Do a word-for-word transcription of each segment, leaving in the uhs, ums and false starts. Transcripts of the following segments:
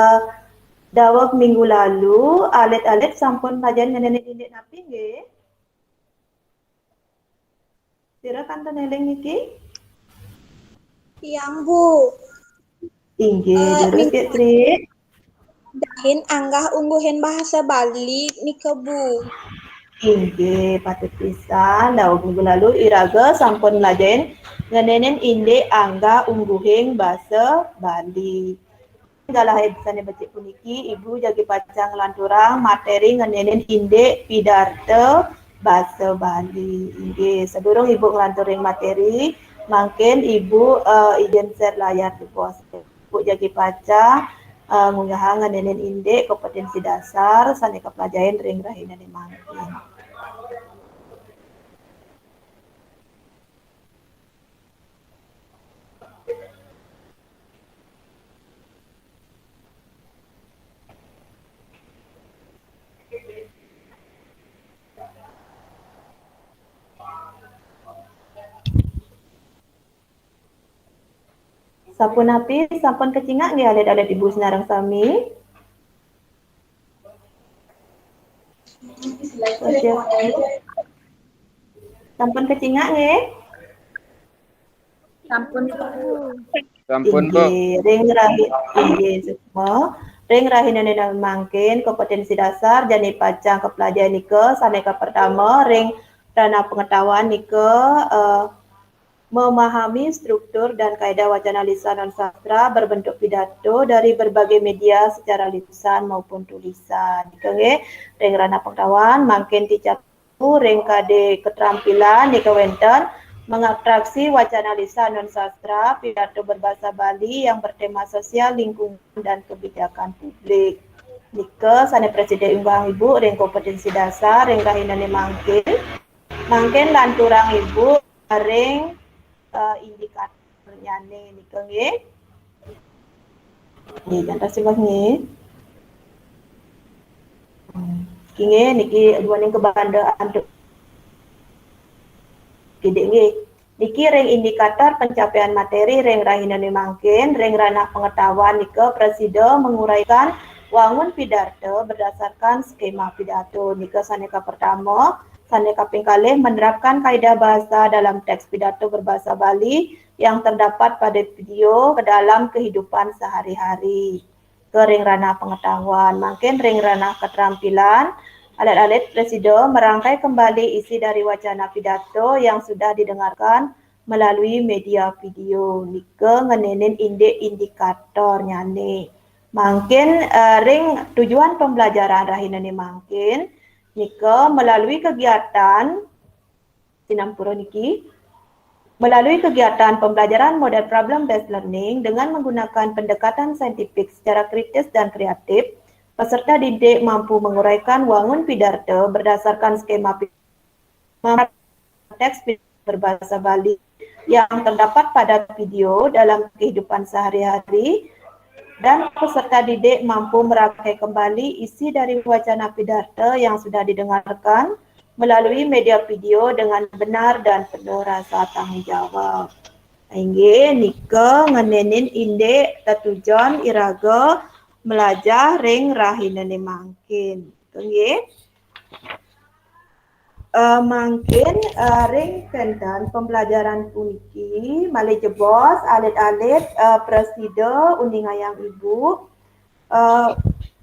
Eh, daweg minggu lalu, alit-alit sampun pelajahin ngeninin indik napi nggih? Sira kantun eling niki? Tiang, Bu. Inggih, eh, leres, Tri. Dahin anggah ungguhin bahasa Bali nika, Bu. Inggih, patut pisan. Daweg minggu lalu iraga sampun melajahin ngeninin indik anggah ungguhing basa Bali. Galah sane becik puniki, Ibu jagi pacang nglanturang materi ngeninin indik pidarta basa Bali. Inggih, sadurung Ibu nglanturing materi, mangkin Ibu, eh, ijin share layar di bos. Ibu jagi pacang, eh, ngunggahang ngeninin indik kompetensi dasar sane kapelajahin ring rahinane mangkin. Sapunapi, sampun kacingak nggih alit-alit Ibu sinareng sami? Sampun kacingak nggih? Sampun, Bu. Sampun, Bu. Inggih, ring rahi-, inggih, suksma. Ring rahinane mangkin kompetensi dasar jani pacang kapelajahin nika sane kapertama ring ranah pengetahuan nika, eh, memahami struktur dan kaidah wacana lisan non sastra berbentuk pidato dari berbagai media secara lisan maupun tulisan. Nika nggih, ring ranah pengetahuan mangkin ticap ring kade keterampilan nika wenten mengabstraksi wacana lisan non sastra pidato berbahasa Bali yang bertema sosial, lingkungan, dan kebijakan publik. Nika sane prasida unggahang Ibu ring kompetensi dasar ring rahinane mangkin. Mangkin lanturang Ibu ring, eh, indikator nyane nika nggih. Nggih, jantos simbah nggih. Hmm. Nggih, niki duaning kabanda antuk kidik nggih. Niki ring indikator pencapaian materi ring rahinane mangkin, ring ranah pengetahuan nika prasida menguraikan wangun pidarta berdasarkan skema pidato. Nika sane kapertama, sane kaping kalih menerapkan kaidah bahasa dalam teks pidato berbahasa Bali yang terdapat pada video ke dalam kehidupan sehari-hari. Ke ring ranah pengetahuan, mangkin ring ranah keterampilan, alit-alit prasida merangkai kembali isi dari wacana pidato yang sudah didengarkan melalui media video. Nika ngeninin indik indikator nyane. Mangkin, eh, ring tujuan pembelajaran rahinane mangkin, nika melalui kegiatan sinampura niki, melalui kegiatan pembelajaran model problem based learning dengan menggunakan pendekatan saintifik secara kritis dan kreatif, peserta didik mampu menguraikan wangun pidarta berdasarkan skema pi-, teks pi-, berbahasa Bali yang terdapat pada video dalam kehidupan sehari-hari, dan peserta didik mampu merangkai kembali isi dari wacana pidarta yang sudah didengarkan melalui media video dengan benar dan penuh rasa tanggung jawab. Inggih, nika ngeninin indik tetujon iraga melajah ring rahinane mangkin. Nggih. Eh, mangkin, eh, ring kenten pembelajaran puniki, malih jebos, alit-alit, eh, prasida uningayang Ibu, eh,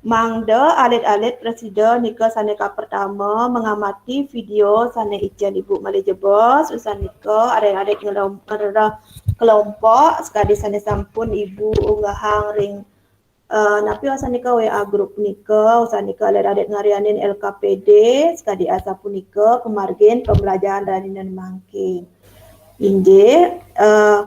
mangda alit-alit prasida nika sane kapertama mengamati video sane icen Ibu malih jebos, usan nika alit-alit ngelom-, ngerereh kelompok sekadi sane sampun Ibu unggahang ring, eh, napi usan nika W A group nika, usan nika alit-alit ngaryanin L K P D, sekadi asapunika pamargin pembelajaran rahinane mangkin. Inggih, eh,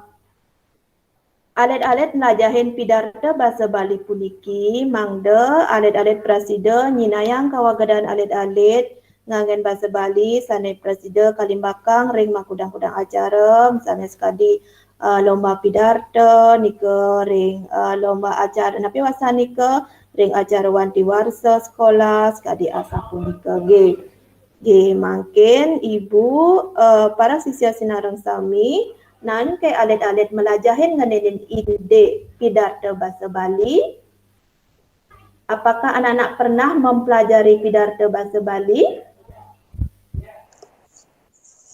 alit-alit mlajahin pidarta basa Bali puniki, mangda alit-alit prasida nyinayang kawagedan alit-alit nganggen basa Bali sane prasida kalimbakang ring makudang-kudang acara, misalnya sekadi, eh, lomba pidarta nika ring, eh, lomba acara napi wastan nika ring acara wanti warsa sekolah sekadi asapunika nggih. Nggih, mangkin Ibu, eh, para sisya sinareng sami, naen ke alit-alit mlajahin ngenenin indik pidarta basa Bali? Apakah anak-anak pernah mempelajari pidarta basa Bali?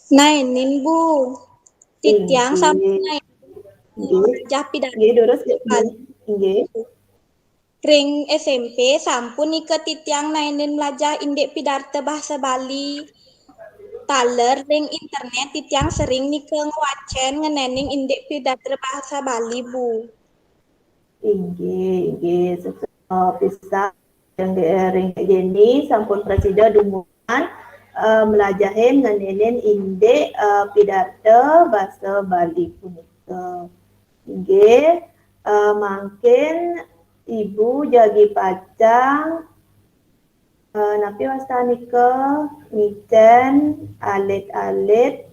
Naenin, Bu. Titiang sampun naenin mlajah pidarta. Inggih, durus, Bali. Inggih. Ring S M P sampun nika titiang naenin mlajah indik pidarta basa Bali. Taler ring internet titiang sering nika ngwacen ngenenin indik pidarta basa Bali, Bu. Inggih, inggih. Sukses pisan ring, ring Jenny sampun prasida dumunan, eh, mlajahin ngenenin indik, eh, pidarta basa Bali punika. Inggih, eh, mangkin Ibu jagi pacang, eh, napi wastan nika ngicen alit-alit,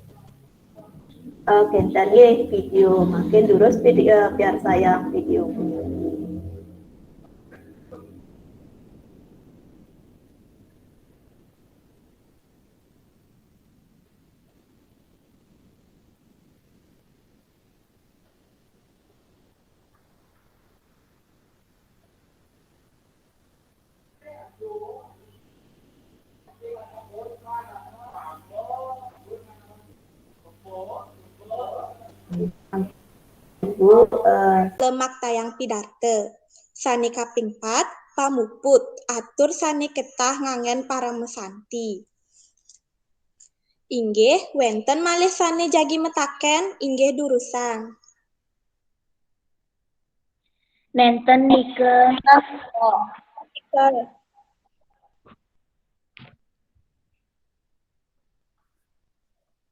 eh, kenten nggih video, mangkin durus video, eh, piarsayang video. Ibu, eh, lemak tayang pidarta. Sane kaping pat, pamuput, atur sane ketah nganggen paramasanti. Inggih, wenten malih sane jagi mataken, inggih durusang. Nenten nika.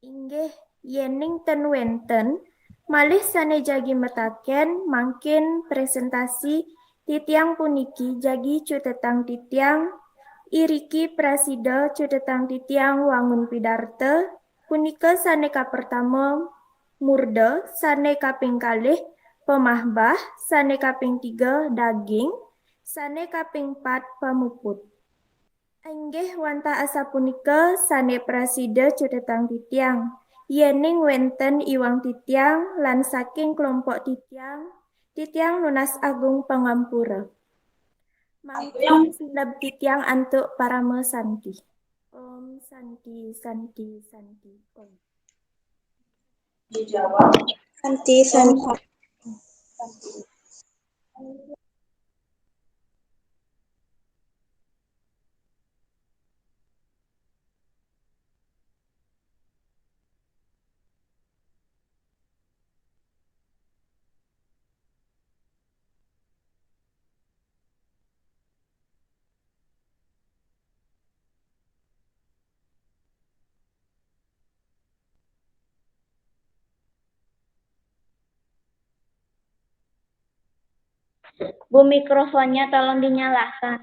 Inggih, yening ten wenten malih sane jagi mataken, mangkin presentasi titiang puniki jagi cutetang titiang, iriki prasida cutetang titiang wangun pidarta, punika sane kapertama murda, sane kaping kalih pamahbah, sane kaping tiga daging, sane kaping pat pamuput. Inggih wantah asapunika sane prasida cutetang titiang. Yening wenten iwang titiang lan saking kelompok titiang, titiang nunas agung pangampura. Mangkin sineb titiang antuk parama santi. Om santi, santi, santi, om. Santi, santi. Bu, mikrofonnya tolong dinyalakan.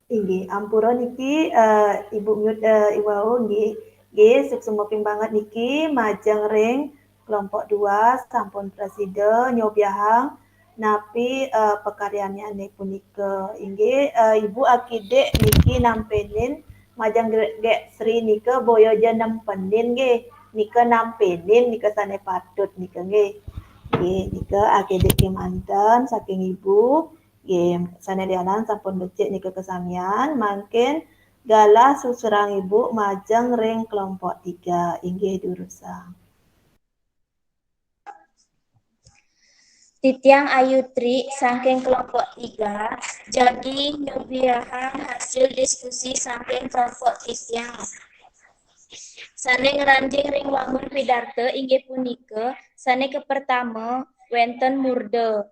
Inggih, ampura niki, eh, Ibu mute, eh, iwau, nggih. Nggih, suksma ping banget niki, majeng ring kelompok dua sampun prasida nyobiahang napi, eh, pakaryannyane punika. Inggih, eh, Ibu akidik niki nampenin majeng Gek Sri nika boya ja nempenin nggih. Nika nampenin nika sane patut nika nggih. Nggih, nika akidik kemanten saking Ibu. Nggih, sane lianan sampun becik nika kesamian, mangkin galah susurang Ibu majeng ring kelompok tiga. Inggih durusang. Titiang Ayu Tri saking kelompok tiga, jagi nyobiahang hasil diskusi saking kelompok titiang. Sane ngranjing ring wangun pidarta inggih punika, sane kapertama, wenten murda.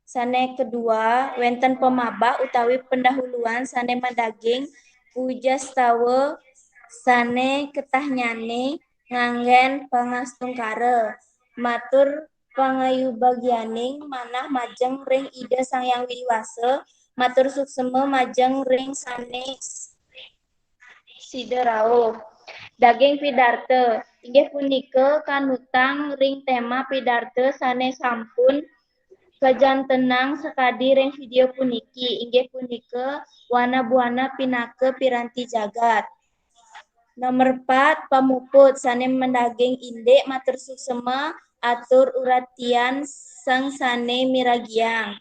Sane kedua, wenten pamahbah utawi pendahuluan sane madaging pujastawa sane ketahnyane nganggen pangastungkara. Matur pangayubagyaning manah majeng ring Ida Sang Hyang Widi Wasa, matur suksma majeng ring sane sida rauh. Daging pidarta inggih punika kanutang ring tema pidarta sane sampun kajantenang sakadi ring video puniki, inggih punika wana-buana pinaka piranti jagat. Nomor pat, pamuput sane madaging indik matur suksma atur uratian sang sane miragiang.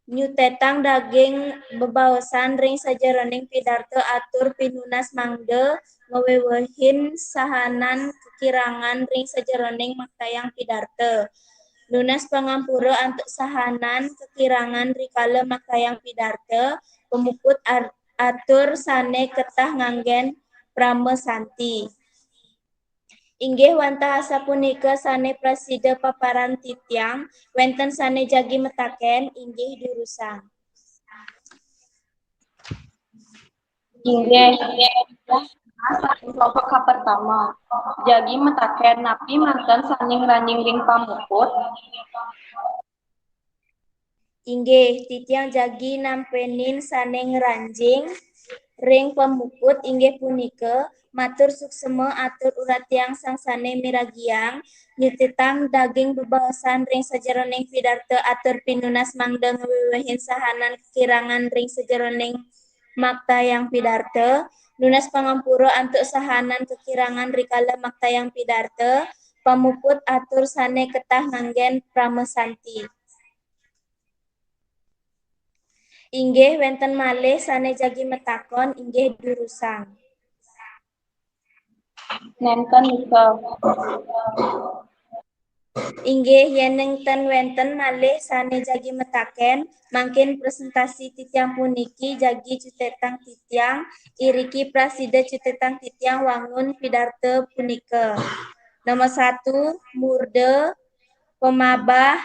Nyutetang daging bebaosan ring sajeroning pidarta atur pinunas mangda ngwewehin sahanan kekirangan ring sajeroning maktayang pidarta. Nunas pangampura antuk sahanan kekirangan rikala maktayang pidarta, pamuput ar-, atur sane ketah nganggen prama santi. Inggih wantah asapunika sane prasida paparan titiang, wenten sane jagi mataken, inggih durusang. Inggih. Kelompok kapertama. Jagi mataken napi manten sane ngranjing ring pamuput? Inggih, titiang jagi nampenin sane ngranjing ring pamuput inggih punika, matur suksema atur uratiang sang sane miragiang, nyutetang daging bebaosan ring sajeroning pidarta atur pinunas mangda ngwewehin sahanan kekirangan ring sajeroning maktayang pidarta, nunas pangampura antuk sahanan kekirangan rikala maktayang pidarta, pamuput atur sane ketah nganggen prama santi. Inggih wenten malih sane jagi matakon, inggih durusang. Nenten nika. Inggih, yen nenten wenten malih sane jagi mataken, mangkin presentasi titiang puniki jagi cutetang titiang, iriki prasida cutetang titiang wangun pidarta punika. Nomor satu, murda, pamabah,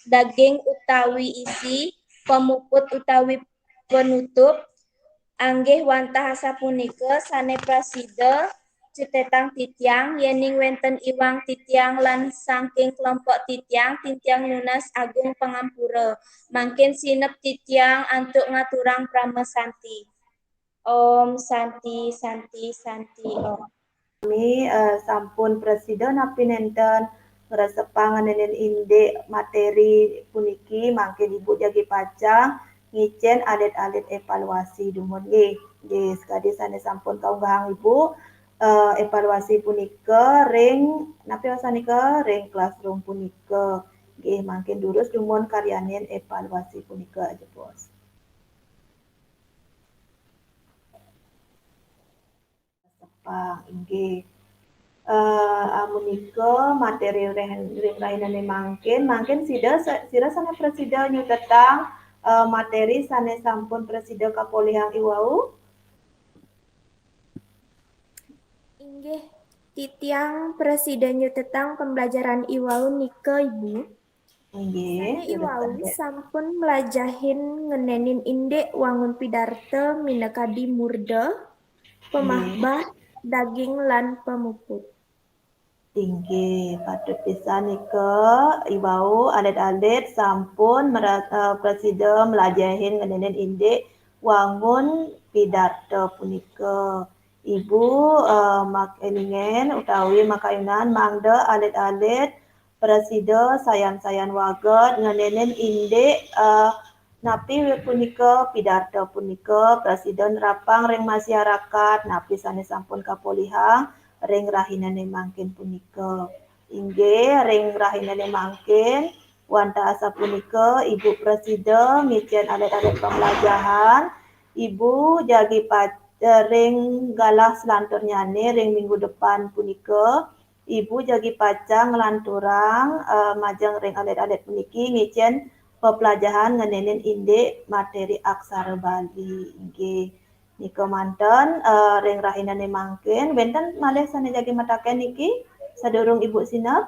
daging utawi isi, pamuput utawi panutup, inggih wantah asapunika sane prasida cutetang titiang, yening wenten iwang titiang lan saking kelompok titiang, titiang nunas agung pangampura. Mangkin sineb titiang antuk ngaturang prama santi. Om Santi, Santi, Santi, Om. Sami, eh, sampun prasida napi nenten ngresepang ngenenin indik materi puniki, mangkin Ibu jagi pacang ngicen alit-alit evaluasi dumun nggih. Nggih, sekadi sane sampun kaunggahang Ibu, eh, evaluasi punika ring, napi wastanika, ring classroom punika. Nggih, mangkin durus dumun karyanin evaluasi punika, ajebos. Sepang, inggih. Eh, amunika materi ring, ring rahinane mangkin, mangkin sida sa-, sira sane prasida nyutetang, eh, materi sane sampun prasida kapolihang iwau? Inggih, titiang prasida nyutetang pembelajaran iwau nika, Ibu. Inggih. Sane iwau sampun mlajahin ngenenin indik wangun pidarta minakadi murda, pamahbah, daging lan pamuput. Inggih, patut pisan nika iwau alit-alit sampun mera-, eh, prasida mlajahin ngenenin indik wangun pidarta punika. Ibu, eh, mak-, eningen utawi makayunan mangda alit-alit prasida sayan-sayan waged ngenenin indik, eh, napi punika pidarta punika prasida nerapang ring masyarakat, napi sane sampun kapolihang ring rahinane mangkin punika. Inggih, ring rahinane mangkin, wantah asapunika Ibu prasida ngicen alit-alit pamlajahan. Ibu jagi pac-, eh, ring galah selanturnyane ring minggu depan punika, Ibu jagi pacang nglanturang, eh, majeng ring alit-alit puniki ngicen peplajahan ngenenin indik materi aksara Bali. Inggih. Nika manten, eh, ring rahinane mangkin, wenten malih sane jagi mataken niki sadurung Ibu sineb?